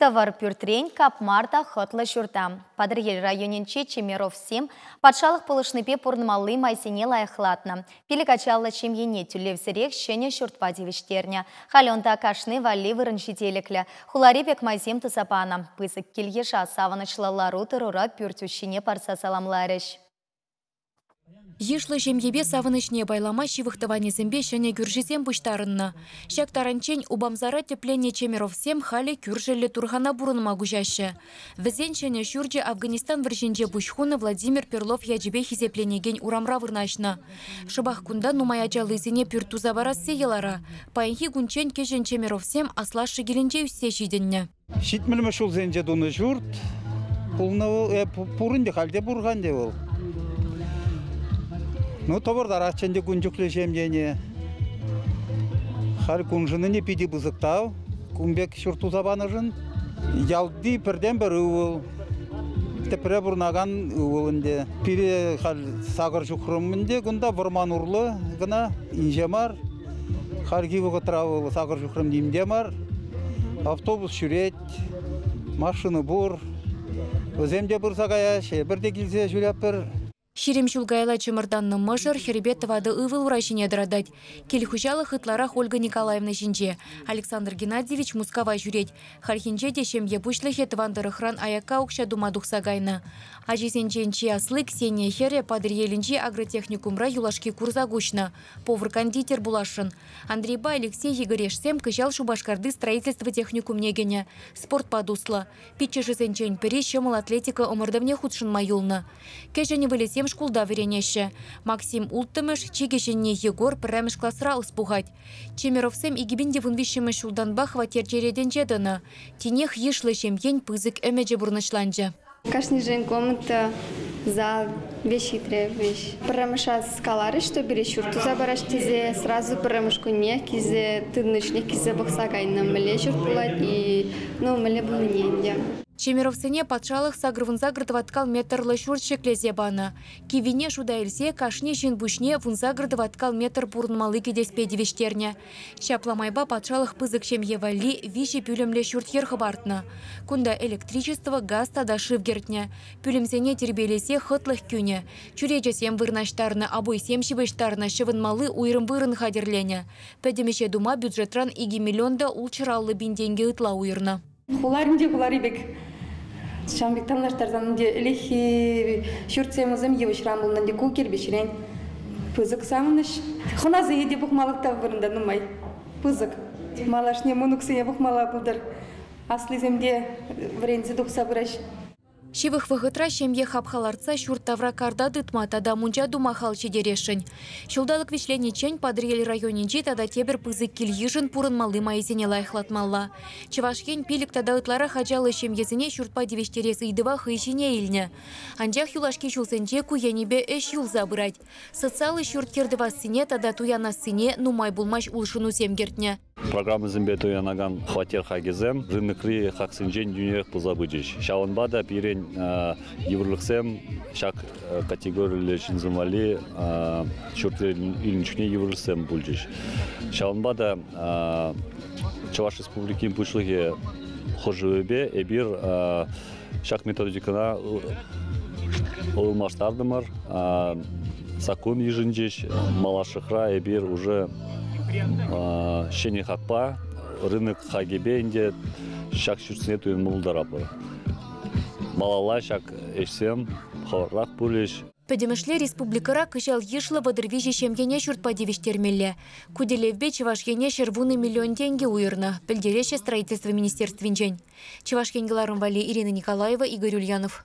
Тӑвӑр пӳртрен капмар та хӑтлӑ ҫурта. Патӑрьел районӗнчи Чемеровсем патшалӑх пулӑшнипе пурӑнмалли майсене лайӑхлатнӑ. Пилӗк ачаллӑ ҫемьене тӳлевсӗрех ҫӗнӗ ҫуртпа тивӗҫтернӗ. Халӗ унта кашни валли вырӑн ҫителӗклӗ. Хулари пек майсем туса панӑ. Пысӑк кил-йыша савӑнӑҫлӑ лару-тӑрура пӳрт уҫҫине парса саламларӗҫ. Йышлӑ ҫемьепе савӑнӑҫне пайлама ҫывӑх тӑванӗсемпе ҫӗнӗ кӳршисем пуҫтарӑннӑ. Ҫак таранччен Упамсара тӗпленнӗ Чемеровсем халӗ кӳршӗллӗ Турхана пурӑнма куҫаҫҫӗ. Вӗсен ҫӗнӗ ҫурчӗ Афганистан вӑрҫинче пуҫ хунӑ Владимир Перлов ячӗпе хисепленекен урамра вырнаҫнӑ. Шӑпах кунта нумай ачаллисене пӳрт туса парасси йӑлара. Паянхи кунччен кӗҫӗн Чемеровсем аслашшӗ килӗнче ӳссе ҫитӗннӗ. Ҫитмӗлмӗш ҫулсенче тунӑ ҫурт пулнӑ вӑл, пур ӗнтӗ, халь те пур-ха ӗнтӗ вӑл. Ну, тӑвӑртарахчӗ ӗнтӗ кун чухлӗ ҫемьене. Халь куншӑн ӗнтӗ питӗ пысӑк тав, кун пек ҫурт туса панӑшӑн. Ялти пӗртен-пӗр ывӑл, тӗпре пурӑнакан ывӑл ӗнтӗ. Пире халь сакӑр ҫухрӑм ӗнтӗ кунта, вӑрман урлӑ кӑна, инҫе мар. Хальхи вӑхӑтра вӑл сакӑр ҫухрӑм ним те мар. Автобус ҫӳрет, машина пур. Вӗсем те пырса каяҫҫӗ, эпир те килсе ҫӳретпӗр. 20 ҫул каялла чӑмӑртаннӑ мӑшӑр хӗрпе тӑватӑ ывӑл ура ҫине тӑратать. Кил хуҫалӑх ытларах Ольга Николаевна ҫинче. Александр Геннадьевич Мускава ҫӳрет. Хальхинче те ҫемье пуҫлӑхӗ тӑван тӑрӑхран аякка укҫа тума тухса кайнӑ. Ачисенчен чи асли Ксения хӗрӗ Патӑрьелӗнчи агротехникумра юлашки курса куҫнӑ. Повар-кондитер пуласшӑн. Андрейпа Алексей Егорешсем кӑҫал Шупашкарти строительство техникумне кӗнӗ. Спортпа туслӑ. Пиччӗшӗсенчен пӗри ҫӑмӑл атлетика ӑмӑртӑвне хутшӑнма юлнӑ. Кӗҫӗн ывӑлӗсем шкулта вӗренеҫҫӗ. Максим улттӑмӗш, чи кӗҫӗнни Егор пӗрремӗш класра ӑс пухать. Чемеровсем 2013-мӗш ҫултанпа хваттер черетӗнче тӑнӑ. Тинех йышлӑ ҫемьен пысӑк ӗмӗчӗ пурнӑҫланчӗ. Кашнишӗн комната, зал веҫ хитре веҫ. Пӗрремӗш раз каларӗҫ, что пире ҫурт туса параҫ тесе, сразу пӗрремӗш куннех килсе тытнӑ чухнех килсе пӑхса кайнӑ, мӗнле ҫурт пулать и ну мӗнле пулнине ӗнтӗ. Чемеровсене патшалӑх сакӑрвун-сакӑр тӑваткал метрлӑ ҫурт ҫӗклесе панӑ. Киввине шута илсе кашни ҫын пуҫне вунсакӑр тӑваткал метр пурӑнмалли кӗтеспе тивӗҫтернӗ. Ҫапла майпа патшалӑх пысӑк ҫемье валли виҫӗ пӳлӗмлӗ ҫурт-йӗр хӑпартнӑ. Кунта электричество, газ тата шыв кӗртнӗ. Пӳлӗмсене тирпейлесе хӑтлӑх кӳнӗ. Чӳречесем вырнаҫтарнӑ, обойсем ҫыпӑҫтарнӑ, ҫӑвӑнмалли уйрӑм вырӑн хатӗрленӗ. Пӗтӗм ӗҫе тума бюджетран 2 миллион та ултҫӑр 50 пин тенкӗ ытла уйӑрнӑ. Хуларинче хулари пек ҫавӑн пек танлаштарсан ӗнтӗ ӗлӗкхи ҫуртсем вӗсем йывӑҫран пулнӑ ӗнтӗ, ку кирпӗчрен. Пысӑк савӑнӑҫ. Хӑнасене те пухмалӑх та вырӑнта нумай. Пысӑк. Малашне мӑнуксене пӑхмалла пултӑр. Аслисем те вӗренсе тухса пыраҫ. Ҫывӑх вӑхӑтра ҫемье хапха лартса ҫурт тавра карта тытма тата мунча тума хал ҫитересшӗн. Ҫулталӑк вӗҫлениччен Патӑрьел районӗнчи тата тепӗр пысӑк кил-йышӑн пурӑнмалли майӗсене лайӑхлатмалла. Чӑваш Ен пилӗк тата ытларах ачаллӑ ҫемьесене ҫуртпа тивӗҫтерес ыйтӑва хӑй ҫине илнӗ. Анчах юлашки ҫулсенче ку енӗпе ӗҫ юлса пырать. Социаллӑ ҫурт-йӗр тӑвассине тата туянассине нумай пулмасть улшӑнусем кӗртнӗ. Программӑсемпе туянакан хваттер хакӗсем рынокри хаксенчен йӳнӗрех пулса пычӗҫ. Ҫавӑнпа та пирӗн йывӑрлӑхсем ҫак категориллӗ ҫынсем валли ҫурт-йӗр илнӗ чухне йывӑрлӑхсем пулчӗҫ. Ҫавӑнпа та Чӑваш Республикин Пуҫлӑхӗ хушӑвӗпе эпир ҫак методикӑна ылмаштартӑмӑр, саккун йышӑнчӗҫ. Малашлӑхра эпир уже ҫӗнӗ хакпа, рынок хакӗпе ӗнтӗ ҫак ҫуртсене туянма пултаратпӑр. Малалла ҫак ӗҫсем хӑвӑртрах пулӗҫ. Пӗтӗмӗшле республикӑра кӑҫал йышлӑ 33 ҫемьене ҫуртпа тивӗҫтермелле. Ку тӗллевпе Чӑваш Ене 110 миллион тенкӗ уйӑрнӑ, пӗлтереҫҫӗ строительство министерствинчен. Чӑваш Ен кӑларӑм валли Ирина Николаева, Игорь Ульянов.